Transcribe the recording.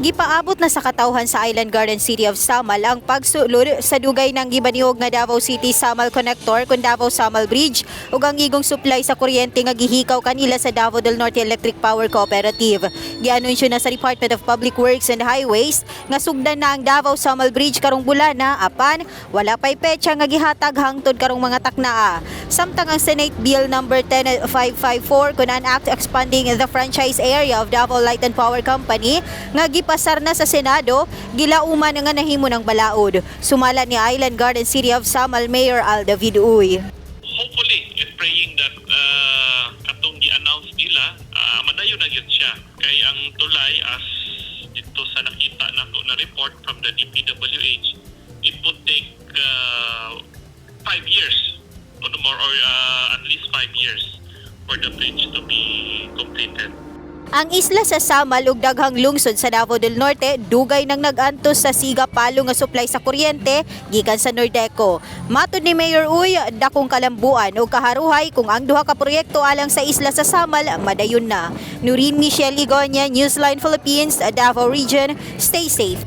Gipaabot na sa katawhan sa Island Garden City of Samal ang pagsulod sa dugay ng gibanihog nga Davao City Samal Connector kun Davao Samal Bridge ug ang igong supply sa kuryente nga gihikaw kanila sa Davao del Norte Electric Power Cooperative. Gianunsyo na sa Department of Public Works and Highways nga sugdan na ang Davao Samal Bridge karong bulana, apan wala pay petsa nga gihatag hangtod karong mga taknaa. Samtang ang Senate Bill number 10554 kun an Act expanding the franchise area of Davao Light and Power Company nga gipasar na sa Senado, gilauman nga nahimo ng balaod. Sumala ni Island Garden City of Samal Mayor Al David Uy. Hopefully and praying that katong gi-announce nila, madayon na gyud siya kay ang tulay, as dito sa nakita nako na report from the DPWH, it would take 5 years or more, or at least 5 years for the bridge to be completed. Ang isla sa Samal ug daghang lungsod sa Davao del Norte dugay nang nag-antos sa siga palo nga supply sa kuryente gikan sa Nordeco. Matod ni Mayor Uy, dakong kalambuan ug kaharuhay kung ang duha ka proyekto alang sa isla sa Samal madayon na. Nurin Michelle Ligonia, Newsline Philippines, Davao Region. Stay safe.